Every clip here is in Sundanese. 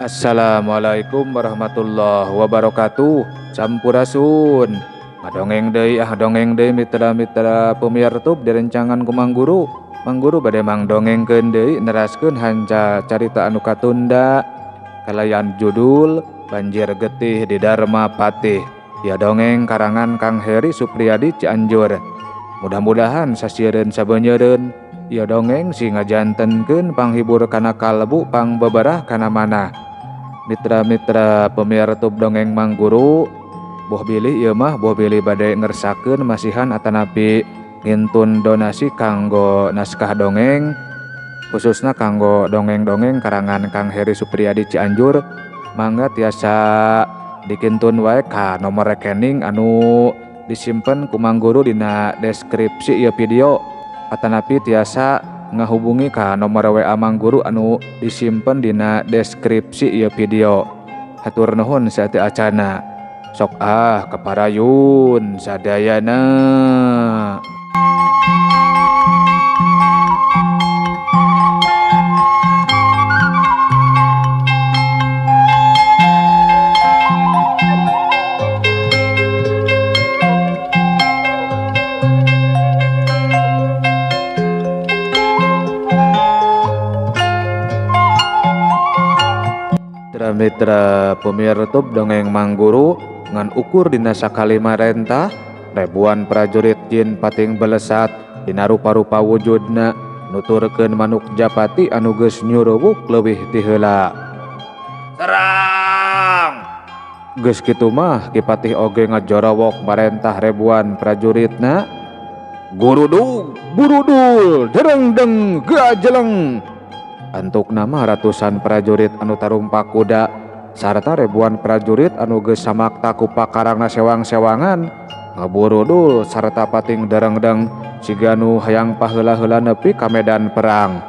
Assalamualaikum warahmatullahi wabarakatuh. Sampurasun. Ngadongeng deui ah dongeng deui mitra-mitra pemirsa tub direncangan ku Mang Guru. Mang Guru bade mangdongengkeun deui neraskeun hanca carita anu katunda kalayan judul Banjir Getih di Dharma Patih. Ya dongeng karangan Kang Heri Supriyadi Cianjur. Mudah-mudahan sasiereun sabeunyereun ieu dongeng sing ngajantenkeun panghibur kana kalbu pangbeberah kana manah. Mitra-mitra pemirsa tub dongeng Mang Guru, boh bilih ieu mah boh bilih bade ngersakeun masihan atanapi ngintun donasi kanggo naskah dongeng, khususna kanggo dongeng-dongeng karangan Kang Heri Supriyadi Cianjur, mangga tiasa dikintun wae ka nomor rekening anu disimpen ku Mang Guru dina deskripsi ieu video, atanapi tiasa ngahubungi ka nomor WA Mang Guru anu disimpen dina deskripsi ieu video. Hatur nuhun saati acana. Sok ah kaparayun sadayana. Mitra pemirsa tub dongeng Mang Guru ngan ukur dina sakali marentah ribuan prajurit jin pating belesat dina rupa-rupa wujudna nuturkeun manuk japati anu geus nyuruwuk leuwih ti heula. Serang! Geus kitu mah Ki Patih oge ngajorowok marentah ribuan prajuritna. Gurudug, burudul, derengdeng, gajeleng. Antuk nama ratusan prajurit anu tarumpak kuda sarta ribuan prajurit anu geus samakta ku pakarangna sewang-sewangan ngaburudul sarta pating derengdeng siga nu hayang paheula-heula nepi ka medan perang.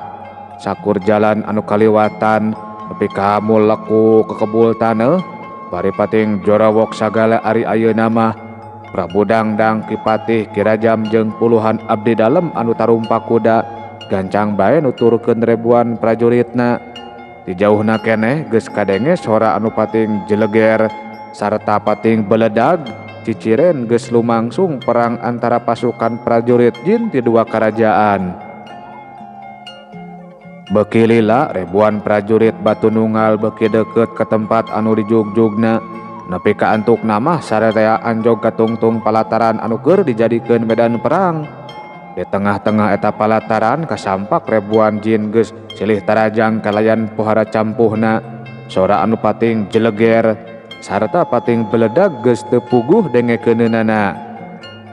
Sakur jalan anu kaliwatan nepi ka muleku kekebul taneuh bari pating jorawok sagala ari ayeuna mah Prabu Dangdang Ki Patih Ki Rajam jeung puluhan abdi dalem anu tarumpak kuda gancang bae nuturkeun ribuan prajuritna. Di jauhna keneh geus kadenge sora anu pating jeleger sarta pating beledag ciciren geus lumangsung perang antara pasukan prajurit jin ti dua kerajaan. Beuki lila ribuan prajurit Batu Nunggal beuki deukeut ka tempat anu dijugjugna nepi ka antukna mah sararea anjog katungtung palataran anu keur dijadikeun medan perang. Di tengah-tengah eta palataran kasampak ribuan jin geus silih tarajang kalayan pohara campuhna. Sora anu pating jeleger sarta pating beledag geus teu puguh dengekeunana.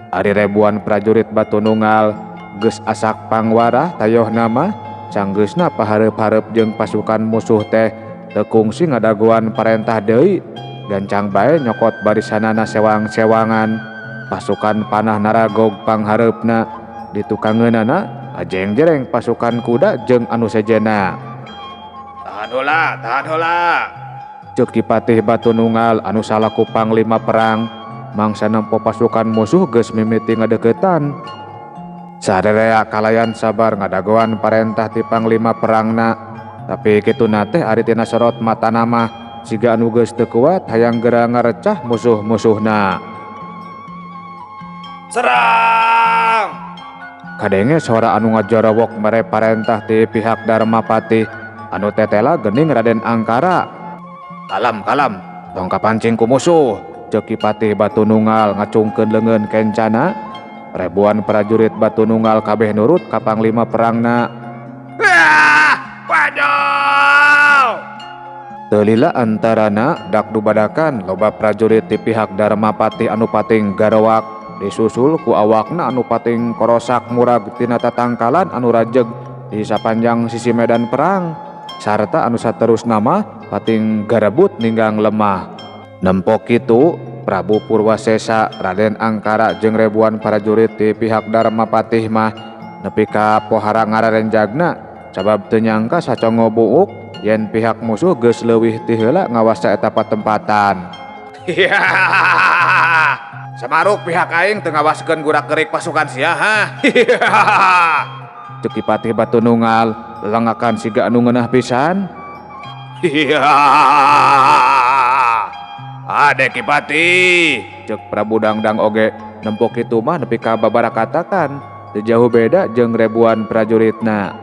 Ari ribuan prajurit Batu Nunggal geus asak pangwarah tayohna mah sanggeusna pahareup-hareup jeung pasukan musuh teh teu kungsi ngadagoan parentah deui. Gancang bae nyokot barisanana sewang-sewangan. Pasukan panah naragog panghareupna di tukangeunana ajeng-jereng pasukan kuda jeung anu sejena. Tahan heula, tahan heula. Ceuk Ki Patih Batu Nunggal anu salaku panglima perang mangsa nempo pasukan musuh geus mimiti ngadeuketan. Sarerea kalayan sabar ngadagoan parentah ti panglima perangna, tapi kituna teh ari tina sorot matana mah siga anu geus teu kuat hayang geura ngarecah musuh-musuhna. Serang! Kadenge sora anu ngajorowok mere parentah ti pihak Dharma Patih anu tetela geuning Raden Angkara. Kalam kalam, tong kapancing ku musuh, ceuk Ki Patih Batu Nunggal ngacungkeun leungeun kencana. Ribuan prajurit Batu Nunggal kabeh nurut ka panglima perangna. Ah, waduh! Teu lila antarana dak dubadakan loba prajurit ti pihak Dharma Patih anu pating garowak disusul ku awakna anu pating korosak murag tina tatangkalan anu rajeg di sapanjang sisi medan perang sarta anu saterusna mah pating garebut ninggang lemah. Nempo kitu Prabu Purwasesa Raden Angkara jeung ribuan prajurit ti pihak Dharma Patih mah nepi ka pohara ngararenjagna sabab teu nyangka sacongo buuk yen pihak musuh geus leuwih ti heula ngawasa eta patempatan. Samaruk pihak aing teu ngawaskeun gurak-gerik pasukan sia ha. Ceuk Ki Patih Batu Nunggal lengakan siga anu ngeunah pisan. Ade Ki Patih, Cek Prabu Dangdang oge nempo kitu mah nepi ka babarakatakan teu jauh beda jeung ribuan prajuritna.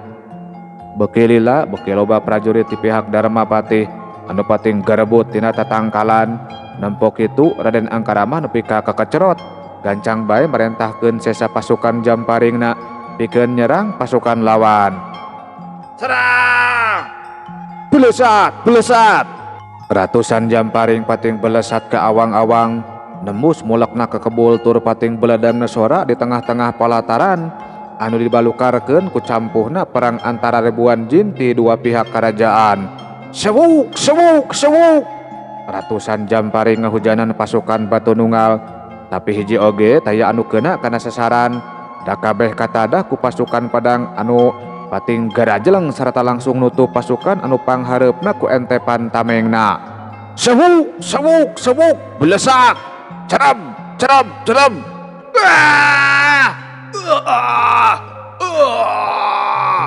Beuki lila beuki loba prajurit ti pihak Dharmapatih anu pating garebut tina tatangkalan. Nempo kitu Raden Angkara mah nepi ka kakecerot, gancang bae marentahkeun sesa pasukan jamparingna pikeun nyerang pasukan lawan. Serang! Belesat, belesat! Ratusan jamparing pating belesat ke awang-awang, nembus mulekna ke kebul tur pating beledangna sora di tengah-tengah palataran anu dibalukarkeun ku campuhna perang antara ribuan jin ti dua pihak kerajaan. Sewuk, sewuk, sewuk! Ratusan jamparing ngahujanan pasukan Batu Nunggal, tapi hiji oge taya anu kena kana sasaran. Da kabeh katadah ku pasukan Padang anu pating garajeleng sarta langsung nutup pasukan anu panghareupna ku entepan tamengna. Sewuk, sewuk, sewuk, belesak, cerem, cerem, cerem. Ah! Ah! Ah!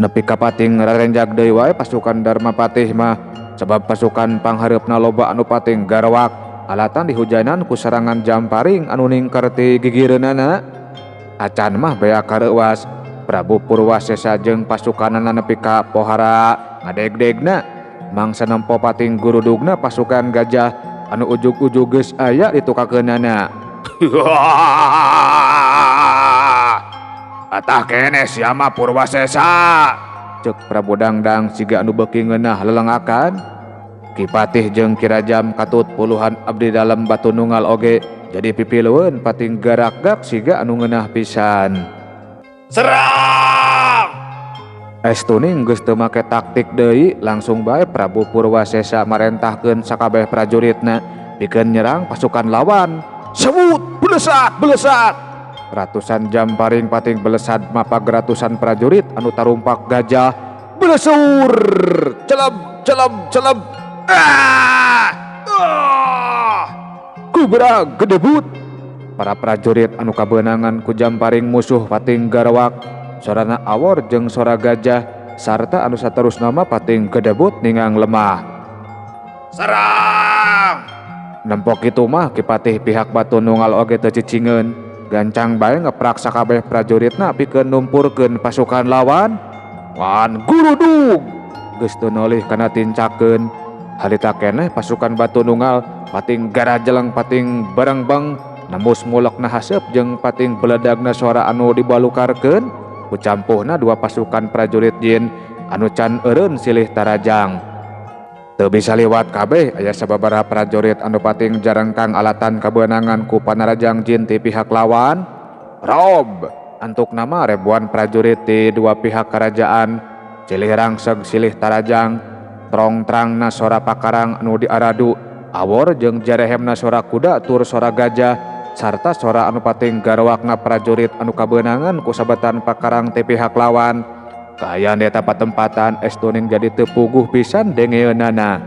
Nepi ka pating rarenjag deui wae pasukan Dharmapatih mah, sebab pasukan panghareupna loba anu pating garwak alatan dihujanan ku serangan jamparing anu ningker ti gigireunana. Acan mah bea kareuwas Prabu Purwasesa jeung pasukanana nepi ka pohara ngadegdegna mangsa nempo pating gurudugna pasukan gajah anu ujug-ujug geus aya ditukakeunana. Atah keneh sia mah Purwasesa, cek Prabu Dangdang siga anu beuki ngeunah lelengakan. Ki Patih jeung Ki Rajam katut puluhan abdi dalem Batu Nunggal oge jadi pipilueun pating garakgak siga anu ngeunah pisan. Serang! Estuning geus teu make taktik deui, langsung bae Prabu Purwasesa marentahkeun sakabeh prajuritna pikeun nyerang pasukan lawan. Sebut, belesat, belesat! Ratusan jamparing pating belesat mapag ratusan prajurit anu tarumpak gajah. Belesur! Celeb, celeb, celeb! Ah! Ah! Kubra gedebut! Para prajurit anu kabeunangan ku jamparing musuh pating garwak, sorana awor jeung sora gajah sarta anu saterusna mah pating gedebut ningang lemah. Serang! Nempok kitu mah Ki Patih pihak Batu Nunggal oge teu cicingeun, gancang bae ngeprak sakabeh prajuritna pikeun numpurkeun pasukan lawan. Wan gurudug geus teu nolih kana tincakeun. Harita keneh pasukan Batu Nunggal pating garajeleng pating barengbeng nembus mulekna haseup jeung pating beledagna sora anu dibalukarkeun ku campuhna dua pasukan prajurit jin anu can eureun silih tarajang. Teu bisa liwat kabeh aya sababaraha prajurit anu pating jarengkang alatan kabeunangan ku panarajang jin ti pihak lawan. Rob antuk nama ribuan prajurit ti dua pihak kerajaan silih rangseg silih tarajang. Trong-trangna sora pakarang anu diaradu awor jeung jarehemna sora kuda tur sora gajah sarta sora anu pating garwakna prajurit anu kabeunangan ku sabetan pakarang ti pihak lawan. Kaayaan di eta patempatan estuning jadi teu puguh pisan dengeunana.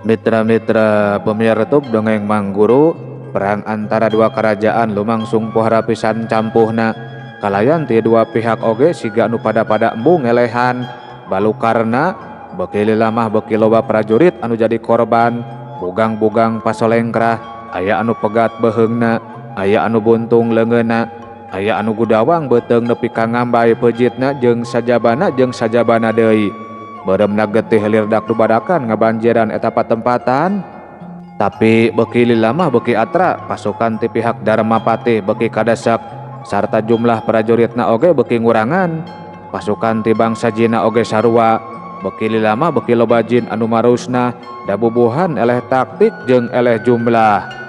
Mitra-mitra pemirsa dongeng Mang Guru, perang antara dua kerajaan lumangsung pohara pisan campuhna. Kalayan ti dua pihak oge siga anu pada-pada embung ngelehan. Balukarna beuki lila mah beuki loba prajurit anu jadi korban. Bugang-bugang pasolengkrah, aya anu pegat beheungna, aya anu buntung leungeunna, aya anu gudawang beuteung nepi ka ngambay peujitna jeung sajabana deui. Beureumna getih lirdak dubadakan ngabanjiran eta patempatan. Tapi beuki lila mah beuki atra pasukan ti pihak Dharmapatih beuki kadesak sarta jumlah prajuritna oge beuki ngurangan. Pasukan ti bangsa jina oge sarua. Beuki lila mah beuki loba jin anu marusna dabubuhan eleh taktik jeung eleh jumlah.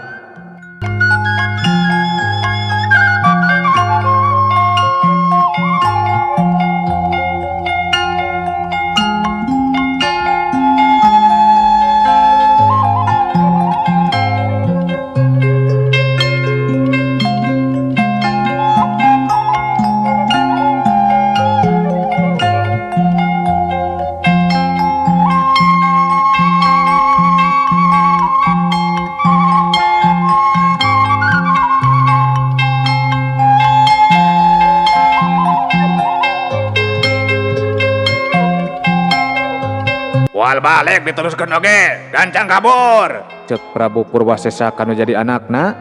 Moal balik diteruskeun oge, gancang kabur. Cek Prabu Purwasesa kanu jadi anakna.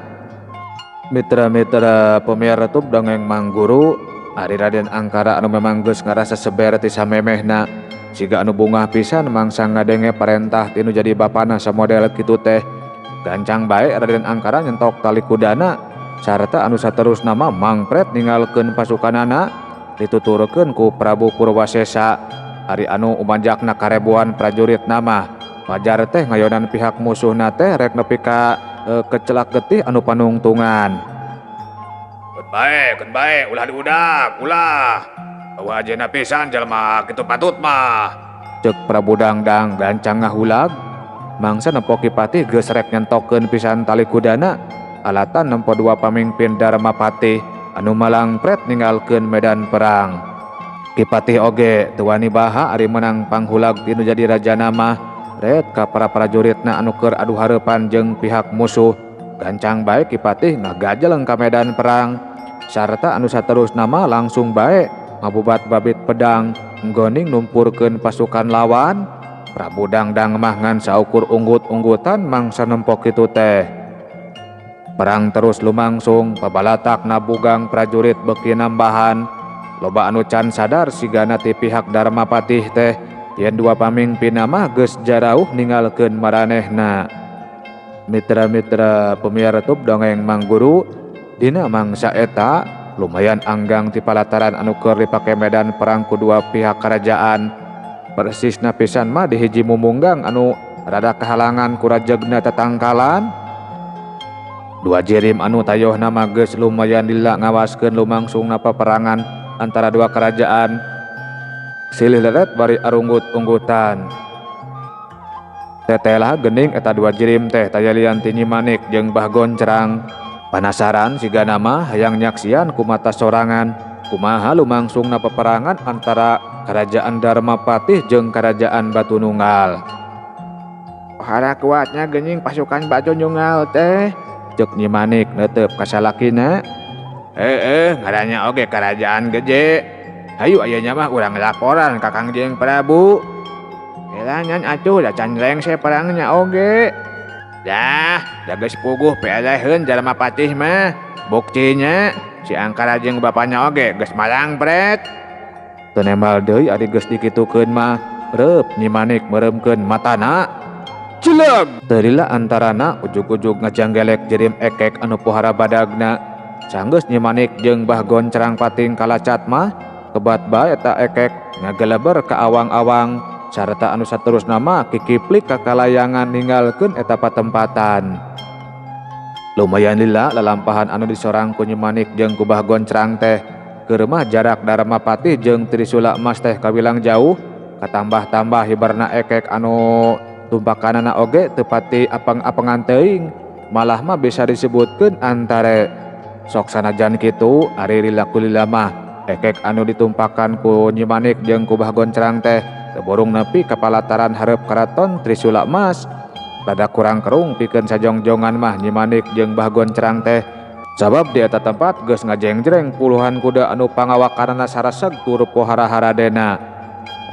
Mitra-mitra pemirsa tub dongeng Mang Guru, ari Raden Angkara anu memang geus ngarasa seber ti samemehna. Siga anu bungah pisan mangsa ngadenge parentah tinu jadi bapana samodel kitu teh. Gancang bae Raden Angkara nyentok tali kudana sarta anu saterusna mah mangpret ninggalkeun pasukanana dituturkeun ku Prabu Purwasesa. Ari anu umanjakna kareboan prajurit nama wajar teh ngayonan pihak musuhna teh rek nepi ka kecelak getih anu panungtungan. Keun bae, keun bae, ulah diudak, ulah. Eueuh ajeuna pisan jelema kitu patut mah. Cek Prabu Dangdang gancang ngahulag. Mangsa nempo Ki Patih geus rek nyentokeun pisan tali kudana alatan nempo dua pamimpin Dharmapatih anu malangpret ninggalkeun medan perang. Ki Patih oge teu wani baha ari meunang panghulag tinu jadi rajana mah ret ka para prajuritna anu keur adu hareupan jeung pihak musuh. Gancang bae Ki Patih ngagajeleng ka medan perang sarta anu saterusna mah langsung bae ngabubat babit pedang nggoning numpurkeun pasukan lawan. Prabu Dangdang mah ngan saukur unggut-unggutan mangsa nempo kitu teh. Perang terus lumangsung, pabalatak nabugang prajurit beuki nambahan. Loba anu can sadar sigana ti pihak Dharmapatih teh yen dua pamimpinna mah geus jarauh ninggalkeun maranehna. Mitra-mitra pemirsa tub dongeng Mang Guru, dina mangsa eta lumayan anggang ti palataran anu keur dipake medan perang ku dua pihak kerajaan. Persisna pisan mah di hiji mumunggang anu rada kahalangan ku rajegna tetangkalan. Dua jirim anu tayohna mah geus lumayan lila ngawaskeun lumangsungna peperangan antara dua kerajaan. Silih leret bari arunggut-unggutan. Tetelah gening eta dua jirim teh tayalian ti Nyi Manik jeung Bah Goncrang. Panasaran sigana mah hayang nyaksian ku mata sorangan kumaha lumangsungna peperangan antara Kerajaan Dharmapatih jeung Kerajaan Batu Nunggal. Pohara kuatnya gening pasukan Batu Nunggal teh. Cek Nyi Manik neuteup ka salakina. Ngarannya oge kerajaan gede. Hayu aya mah urang laporan ka Kangjeng Prabu. Elanyan atuh da can rengse perangnya oge. Dah, da geus puguh peeleheun Dharmapatih mah. Buktinya si Angkara jeung bapana oge geus malangpret. Teu nembal deui ari geus dikitukeun mah. Reup Nyi Manik meureumkeun matana. Cileg! Teu lila antarana ujug-ujug ngajanggelek jirim ekek anu pohara badagna. Sanggeus Nyi Manik jeung Bah Goncrang pating kalacat mah kebat bae eta ekek ngageleber ka awang-awang sarta anu saterusna mah kikiplik ka kalayangan ninggalkeun eta patempatan. Lumayan lila lalampahan anu disorang ku Nyi Manik jeung ku Bah Goncrang teh. Keur mah jarak Dharmapatih jeung Trisula Emas teh kawilang jauh, katambah-tambah hibarna ekek anu tumpakanana oge teu pati apeng-apengan teuing, malah mah bisa disebutkeun antare. Sok sanajan kitu ari lila ku lila mah ekek anu ditumpakan ku Nyi Manik jeung ku Bah Goncrang teh teu borong nepi ka palataran hareup karaton Trisula Emas. Rada kurang kerung pikeun sajongjongan mah Nyi Manik jeung Bah Goncrang teh. Sabab di eta tempat geus ngajengjereng puluhan kuda anu pangawakanana saraseg tur pohara-haradena.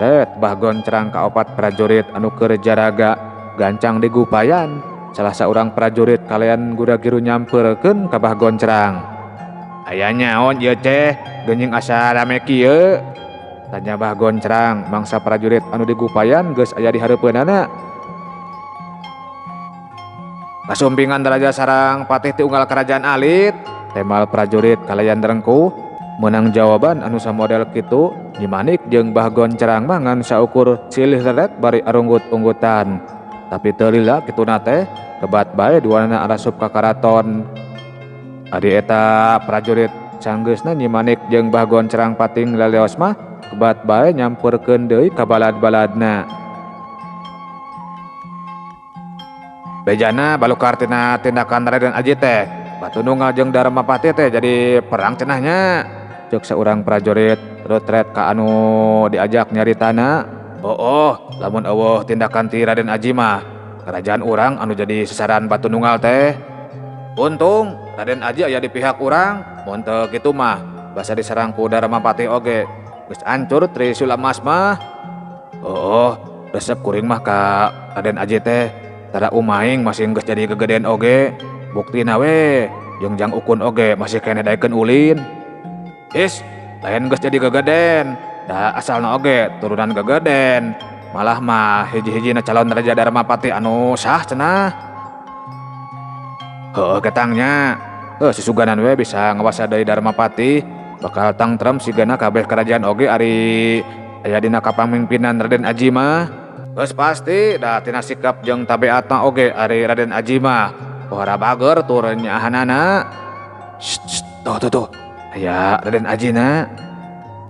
Ret Bah Goncrang kaopat prajurit anu keur jaraga gancang digupayan. Salah saurang prajurit kalian gura-giru nyamperkeun ka Bah Goncrang. Aya nyaon ieu teh geuning asa rame kieu? Tanya Bah Goncrang mangsa prajurit anu digupayan geus aya di hareupeunana. Kasumpingan daraja sarang patih ti unggal kerajaan alit. Temal prajurit kalayan rengkuh. Menang jawaban anu samodel kitu Nyi Manik jeung Bah Goncrang mah ngan saukur silih leret bari arunggut-unggutan. Tapi teu lila kituna teh kebat bae duanana arasup ka karaton. Ari eta prajurit sanggeusna Nyi Manik jeung Bah Goncrang pating leleos mah kebat bae nyamperkeun deui ka balad-baladna. Bejana balukar tina tindakan Raden Aji teh Batu Nunggal jeung Dharmapati teh jadi perang cenahnya. Cek saurang prajurit retret ka anu diajak nyaritana. Oh, lamun eueuh tindakan ti Raden Aji mah kerajaan urang anu jadi sasaran Batu Nunggal teh. Untung Raden Aji aya di pihak urang, mun teu kitu mah basa diserang ku Dharmapati oge geus ancur Trisula Emas mah. Oh, Resep kuring mah ka Raden Aji teh. Tara umaing masih geus jadi gegedean oge. Buktina we jeung Jang Ukun oge masih keneh daekeun ulin. Is, lain geus jadi gegeden. Da asalna oge turunan gegeden. Malah mah hiji-hijina calon Raja Dharmapati anu sah cenah. Heueuh ketangnya. Heuh susuganan we bisa ngawasa deui Dharmapati bakal tangtrem sigana kabeh kerajaan oge ari aya dina kapamimpinan Raden Aji mah. Geus pasti da tina sikap jeung tabiatna oge ari Raden Aji mah pohara bager tur nyaahanana. Shh, tuh tuh tuh. Aya Raden Ajina.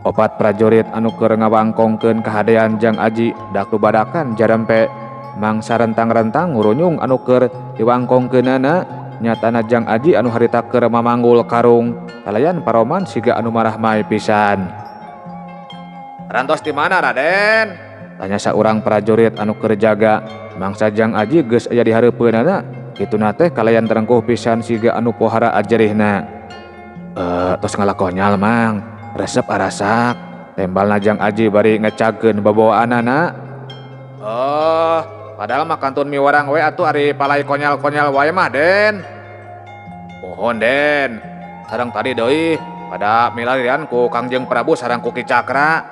Opat prajurit anu keur ngawangkongkeun kahadean Jang Aji dak lubadakan jarempe mangsa rentang-rentang ngurunyung anu keur diwangkongkeunana nyatana Jang Aji anu harita keur mamanggul karung kalayan paroman siga anu marah mai pisan. Rantos di mana Raden? Tanya saurang prajurit anu keur jaga. Mangsa Jang Aji geus aya di hareupeunana kituna teh kalayan terengkuh pisan siga anu pohara ajerihna. Tos ngalakonyal mang. Resep arasak tembalna Jang Aji bari ngecagkeun babawaanana. Oh, padahal mah kantun miwarang we atuh ari palai konyal-konyal wae mah Den. Mohon Den, sareng tadi deui pada milarian ku Kangjeng Prabu sareng ku Ki Cakra.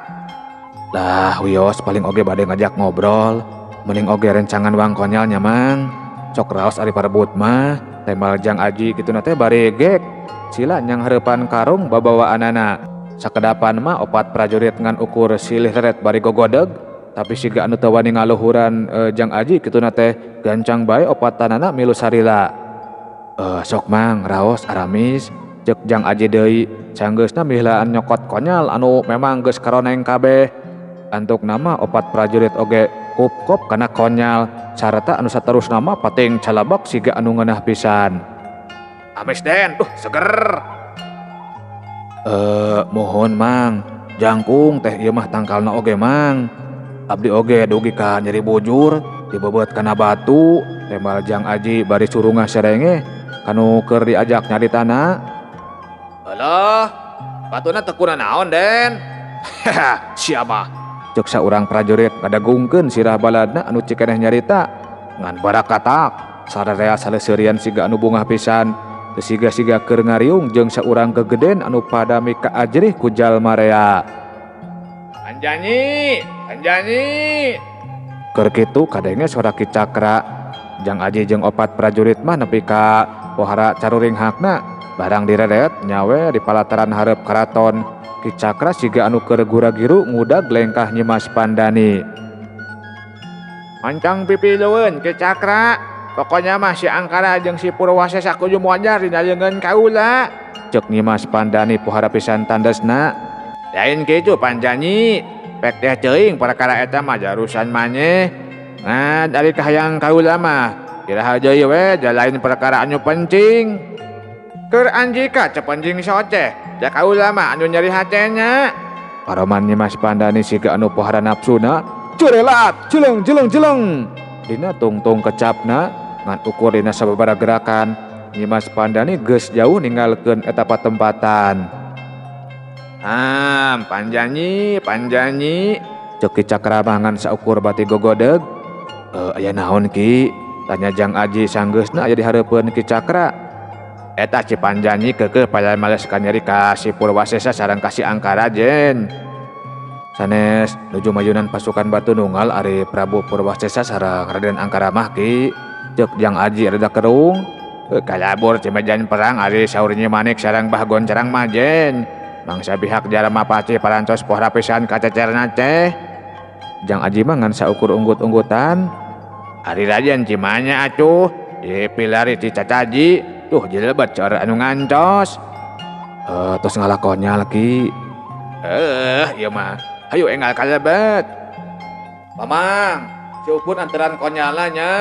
Lah wios paling oge bade ngajak ngobrol, mending oge rencangan wang konyalnya mang. Sok raos ari parebut mah, tembal Jang Aji kituna teh bari gek. Sila nyang hareupan karung babawaanana. Sakedapan mah opat prajurit ngan ukur silih reret bari gogodeg, tapi siga anu teu wani ngaluhuran Jang Aji kituna teh gancang bae opatanana milu sarila. Sok mang raos aramis ceuk Jang Aji deui sanggeusna mihlaan nyokot konyal anu memang geus karoneng kabeh. Antuk nama opat prajurit oge kup-kup kana konyal sarta anu saterusna mah pating calabak siga anu ngeunah pisan. Amis Den, duh seger. Mohon mang, jangkung teh ieu mah tangkalna oge mang. Abdi oge dugi ka nyeri bujur, dibebeut kana batu, tembal Jang Aji bari surungah serenge kanu keur diajak nyaritana. Alah, batuna teu kuna naon Den? Sia mah. Ceuk saurang prajurit ngadagungkeun sirah baladna anu cikeneh nyarita. Ngan barakatak, sararea saleseurian siga anu bungah pisan. Teu siga-siga keur ngariung jeung saurang gegeden anu pada mika ajrih ku jalma rea. Anjani, Anjani. Keur kitu kadenge sora Ki Cakra. Jang Aji jeung opat prajurit mah nepi ka pohara caruring hakna. Barang direret nyawe di palataran hareup karaton. Ki Cakra siga anu keur gura-giru ngudag lengkah Nyimas Pandani. Mancang pipilueun Ki Cakra. Pokoknya mah si Angkara jeung si Purwasesa kudu moal dina leungeun kaula. Ceuk Nyimas Pandani pohara pisan tandesna. Lain kitu Panjanyi, pek teh teuing perkara eta mah jarusan maneh. Ngan ari kahayang kaula mah iraha deui we da lain perkara anu penting. Keur anjika cepenjing soceh, da kaula mah anu nyeri hatena. Paroman Nyimas Pandani siga anu pohara nafsuna, curelat, jeleng jeleng jeleng. Dina tungtung kecapna ngan ukur dina sababaraha gerakan Nyimas Pandani geus jauh ninggalkeun eta patempatan. Panjanyi, Panjanyi, ceuk Ki Cakra mah ngan saukur bati gogodeg. Aya naon Ki? Tanya Jang Aji sanggeusna aya di hareupeun Ki Cakra. Eta si Panjanyi keukeuh payah males kanyeri ka si Purwasesa sareng ka si Angkara jen. Sanes nuju mayunan pasukan Batu Nunggal ari Prabu Purwasesa sareng Raden Angkara mah Ki. Ceuk Jang Aji rada kerung. Kalabur cimejan perang ari saur Nyi Manik sareng Bah Goncerang mah jen. Mangsa pihak Dharmapati parantos pohara pisan kacecerna teh. Jang Aji mah ngan saukur unggut-unggutan. Ari Raden cimanya atuh, dipilari ti cacaji, tuh jelebet cara anu ngantos. Tos ngalakonyal Ki. Ieu mah. Hayu enggal kalebet. Mamang, si Ukun anteran konyalna nya.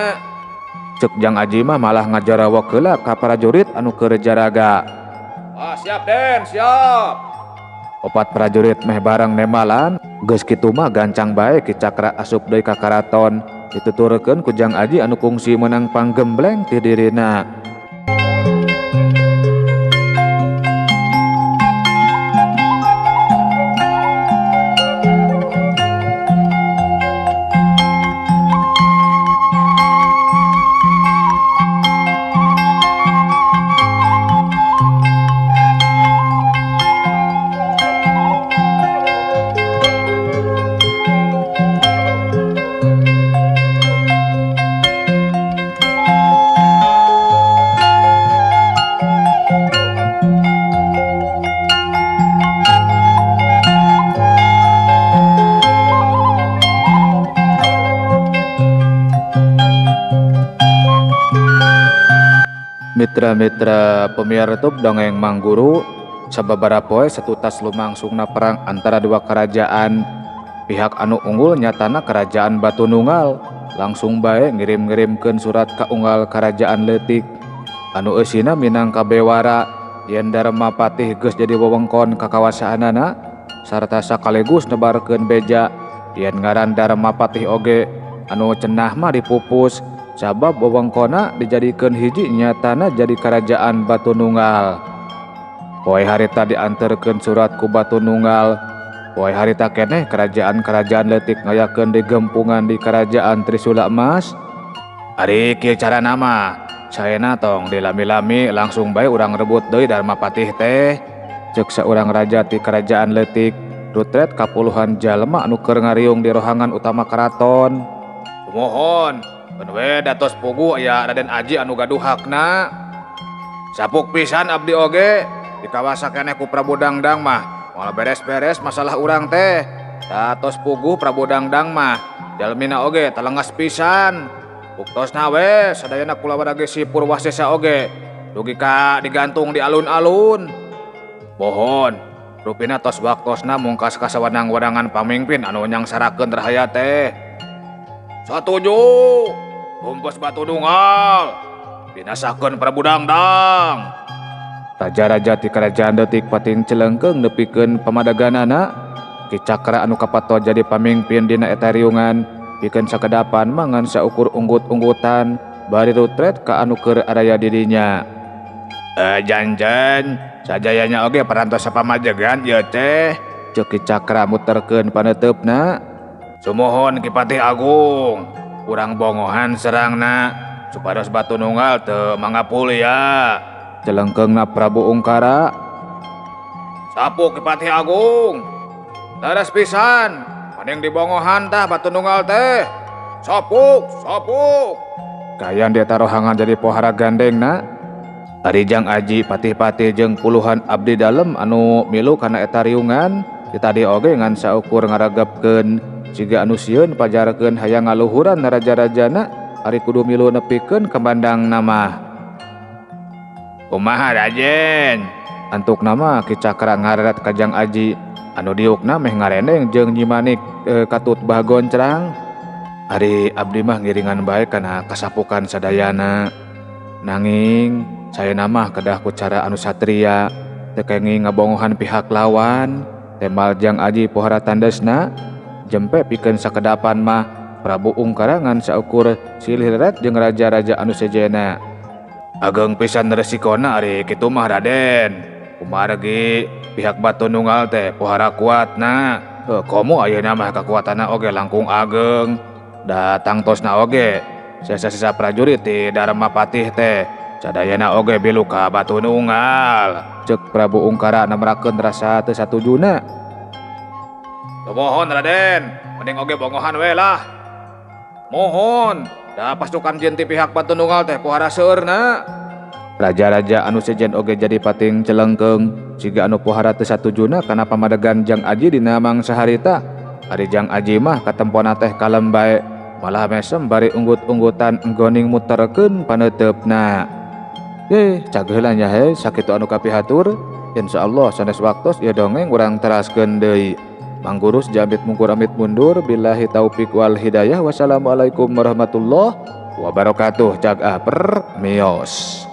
Ceuk Jang Aji mah malah ngajarawak heula ka prajurit anu keur jaraga. Ah, siap Den, siap. Opat prajurit meh bareng nembalan, geus kitu mah gancang bae Ki Cakra asup deui ka karaton. Dituturkeun ku Jang Aji anu kungsi meunang panggembleng ti dirina. Mitra-mitra pemiar tub dongeng Mang Guru, sababaraha poe satutas lumangsungna perang antara dua kerajaan. Pihak anu unggul nyatana kerajaan Batu Nunggal langsung bae ngirim-ngirimkeun surat ka unggal kerajaan leutik. Anu eusina minangka bewara yen Dharma Patih geus jadi wewengkon kakawasaanana sarta sakaligus nebarkeun beja yen ngaran Dharma Patih oge anu cenah mah dipupus. Sabab wewengkonna dijadikeun hiji nyatana jadi kerajaan Batu Nunggal. Poe harita dianterkeun surat ku Batu Nunggal. Poe harita keneh kerajaan-kerajaan leutik ngayakeun digempungan di kerajaan Trisula Emas. Ari kieu carana mah, saena tong dilami-lami langsung bae urang rebut deui Dharma Patih teh. Ceuk saurang raja ti kerajaan leutik, rutret ka puluhan jalma anu keur ngariung di rohangan utama keraton. Sumuhun, keun we datos puguh aya Raden Aji anu gaduh hakna. Sapuk pisan abdi oge dikawasa keneh ku Prabu Dangdang mah. Moal beres-beres masalah urang teh. Datos puguh Prabu Dangdang mah jalmina oge talengas pisan. Buktosna we sadayana kulawarga ge si Purwasesa oge dugi ka digantung di alun-alun. Mohon rupina tos waktosna mungkas kasawenang-wenangan pamingpin anu nyangsarakeun rahayat teh. Satuju. Tumpes Batu Nunggal, binasakeun Prabu Dangdang. Raja-raja ti kerajaan leutik pating celengkeung nepikeun pamadaganana. Ki Cakra anu kapato jadi pamingpin dina eta riungan, pikeun sakedapan mangan saukur unggut-unggutan bari rutret ka anu keur araya di dinya. Janjen, sajayanya oge parantos sapamajegan ieu teh. Ceuk Ki Cakra muterkeun paneuteup-na. Sumuhun Ki Patih Agung, urang bongohan serangna supados Batu Nunggal teu mangapulia. Celengkeungna Prabu Ungkara. Sapu Ki Patih Agung, leres pisan mending dibongohan tah Batu Nunggal teh. Sapuk, sapuk. Kayan di eta rohangan jadi pohara gandengna. Ari Jang Aji patih-patih jeung puluhan abdi dalem anu milu kana eta riungan ti tadi oge ngan saukur ngaregepkeun siga anu sieun pajarkeun hayang ngaluhuran raja-rajana ari kudu milu nepikeun kambandang nama. Kumaha Rajen? Antuk nama Ki Cakra ngareret ka Jang Aji anu diukna meh ngarendeng jeung nyimanik katut bah goncrang. Ari abdi mah ngiringan bae kana kasapukan sadayana. Nanging saena mah kedah ku cara anu satria teu kenging ngabongohan pihak lawan. Temal Jang Aji pohara tandesna. Jempe pikeun sakedapan mah Prabu Ungkara ngan saukur silih leret jeung raja-raja anu sejena. Ageng pisan resikona ari kitu mah Raden. Kumargi pihak Batu Nunggal teh pohara kuatna. Komo ayeuna mah kakuatanna oge langkung ageng. Da tangtosna oge sesa-sesa prajurit ti Dharma Patih teh sadayana oge bilu ka Batu Nunggal. Ceuk Prabu Ungkara namrakeun rasa teu satujuna. Mohon Raden, mending oge bongohan we lah. Mohon, da pasukan jin ti pihak Batu Nunggal teh pohara seueurna. Raja-raja anu sejen oge jadi pating celengkeung siga anu pohara teu satujuna kana pamadegan Jang Aji dina mangsa harita. Ari Jang Aji mah katempona teh kalem bae, malah mesem bari unggut-unggutan enggoning muterkeun paneuteupna. Cageula nya he sakitu anu kapihatur. Insyaallah sanes waktos ieu dongeng urang teraskeun deui. Mang Guru jamit mungkur amit mundur, billahi taufik wal hidayah, wassalamualaikum warahmatullahi wabarakatuh. Cag ah per mios.